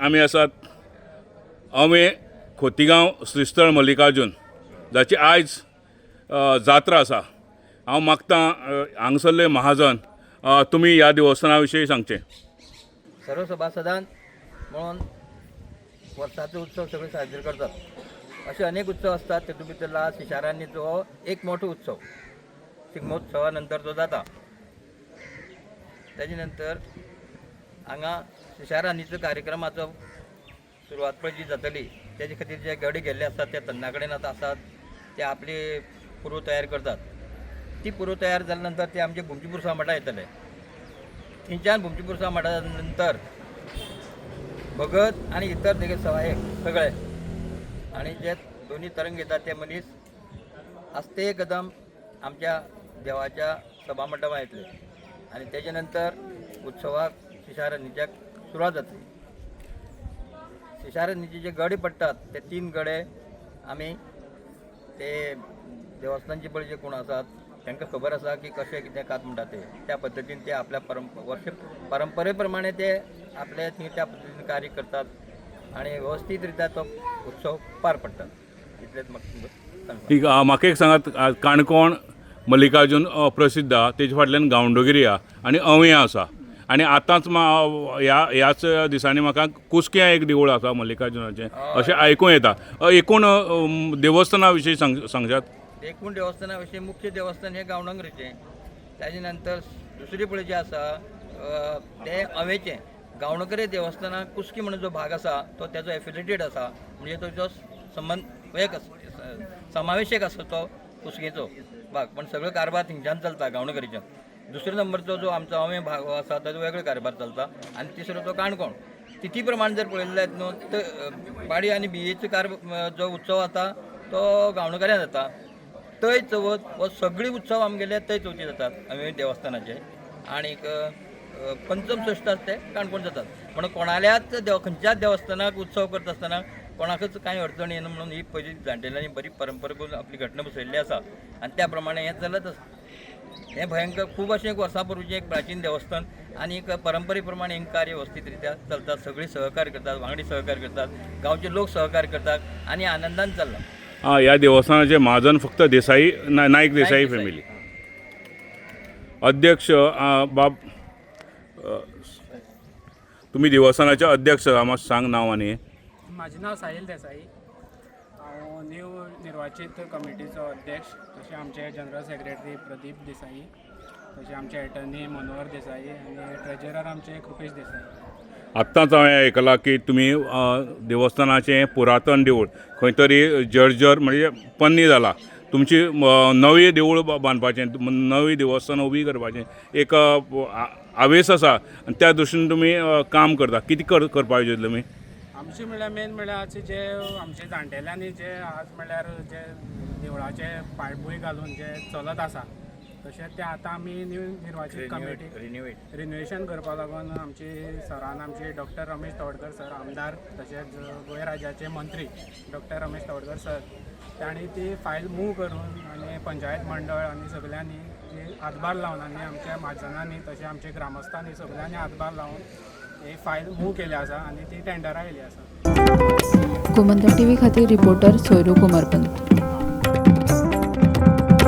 आमी आसात अमे खोतीगांव श्रीस्थळ मल्लिकार्जून जाची आयज जात्रा आसा. हांव मागतां हांगसरले महाजन तुमी ह्या देवस्थाना विशीं सांगचें. सर्व सभासदान म्हणून वर्साचो उत्सव सगळे साजरे करतात. असे अनेक उत्सव असतात, तेतून भितर लास्ट शिशारान्नीचो हो एक मोठो उत्सव शिगमोत्सवा नंतर तो जाता. तेजे नंतर हांगा शिशारान्नीचो कार्यक्रमाचो सुरवात पळय जी जातली तेजे खातीर जे गडे गेल्ले आसतात ते तन्ना कडेन आतां आसात, ते आपली पुरो तयार करतात. ती पुरो तयार जाल्या नंतर ते आमचे घुमची पुरसा मठा येतले. थंयच्यान घुमची पुरसा मठा नंतर भगत आनी इतर तेगे सहायक सगळे आनी जे दोनी तरंग घेतात ते मनीस आस्ते कदम आमच्या देवाच्या सभा मंडपां येतले आनी तेजे नंतर उत्सवाक शिशारान्नीच्याक सुरवात जातली. शिशारान्नीचे जे गडे पडटात ते 3 गडे आमी ते देवस्थानचे पळय जे कोण आसात तांकां खबर आसा की कशें कितें कात म्हणटा ते त्या पद्दतीन ते आपल्या वर्ष परंपरे प्रमाणे ते आपले थंय त्या पद्दतीन कार्य करतात आनी वेवस्थीत रित्या तो उत्सव पार पडटा. इतलेंच म्हाका तुमकां सांगपाक. ठीक, म्हाका एक सांगात, काणकोण मल्लिकार्जून प्रसिद्ध आहा, तेजे फाटल्यान गांवडोंगरी आहा आनी अवयां आसा आनी आतांच ह्या ह्याच दिसांनी म्हाका कुस्क्यां एक देवूळ आसा मल्लिकार्जुनाचें अशें आयकूंक येता. एकूण देवस्थाना विशीं सांगशात? एकूण देवस्थाना विशीं मुख्य देवस्थान हें गांवडोंगरीचें, ताजे नंतर दुसरें पळय जें आसा तें अवेचें. गांवडोंगरी देवस्थानाक कुस्की म्हणून जो भाग आसा तो तेजो एफिलिएटेड आसा, म्हणजे तो संबंद एक समावेशक आसा तो कुस्केचो भाग, पण सगळो कारभार थंयच्यान चलता गांवडोंगरीच्यान. दुसरो नंबरचो जो आमचो अवे भाग आसा ताजो वेगळो कारभार चलता आनी तिसरो तो काणकोण. तिथी प्रमाण जर पळयलें जायत न्हू तर पाडी आनी बियेचो जो उत्सव जाता तो गांवडोंगऱ्यान जाता. थंय चवथ हो सगळी उत्सव आमगेले थंय चवथी जातात आमी देवस्थानाचे, आणीक पंचम सश्ट आसा ते काणकोण जातात. म्हणून कोणाल्याच देव खंयच्याच देवस्थानाक उत्सव करता आसतना कोणाकच कांय अडचण येना म्हणून ही पयली जाणटेल्यांनी बरी परंपरा करून आपली घटना बसयल्ली आसा आनी त्या प्रमाणे हें चलत आसा. हें भयंकर खूब अशें एक वर्सां पूर्वीचें एक प्राचीन देवस्थान आनी एक परंपरे प्रमाणे हें कार्य वेवस्थीत रित्या चलतात. सगळीं सहकार्य करतात, वांगडी सहकार्य करतात, गांवचे लोक सहकार्य करतात आनी आनंदान चल्लां. ह्या देवस्थानाचे महाजन फक्त देसाई, नायक देसाई फॅमिली. अध्यक्ष बाब, तुमी देवस्थानाचे अध्यक्ष, मातशें सांग नांव आनी. म्हाजें नांव साहील देसाई, हांव न्यू निर्वाचीत कमिटीचो अध्यक्ष. तशें आमचे जनरल सेक्रेटरी प्रदीप देसाई, तशें आमचे एटर्नी मनोहर देसाई आनी ट्रेजरर आमचे कृपेश देसाई. आत्तांच हांवें आयकलां की तुमी देवस्थानाचें पुरातन देवूळ खंय तरी जर्जर म्हणजे पन्नी जाला, तुमची नवी देवूळ बांदपाचें, नवी देवस्थान उबी करपाचें एक हावेस आसा आनी त्या दृश्टीन तुमी काम करता. कितें करपाक चिंतलें तुमी? आमचें म्हणल्यार मेन म्हणल्यार आज जे आमचे जाणटेल्यांनी जे आज म्हणल्यार जे देवळाचे पांयभूंय घालून जे चलत आसा तशें तें आतां आमी न्यू निर्वाचीत कमिटी रिन्युएट रिनोवेशन करपा लागून आमची सरान आमचे डॉक्टर रमेश तवडकर सर आमदार, तशेंच गोंय राज्याचे मंत्री डॉक्टर रमेश तवडकर सर, तांणी ती फायल मूव करून आनी पंचायत मंडळ आनी सगल्यांनी ती हातभार लावन आनी आमच्या म्हाजनांनी तशें आमच्या ग्रामस्थांनी सगल्यांनी हातभार लावन ही फायल मूव केली आसा आनी ती टेंडरा येयली आसा. गोमंतक टीव्ही खातीर रिपोर्टर सोयरू कुमारपंत.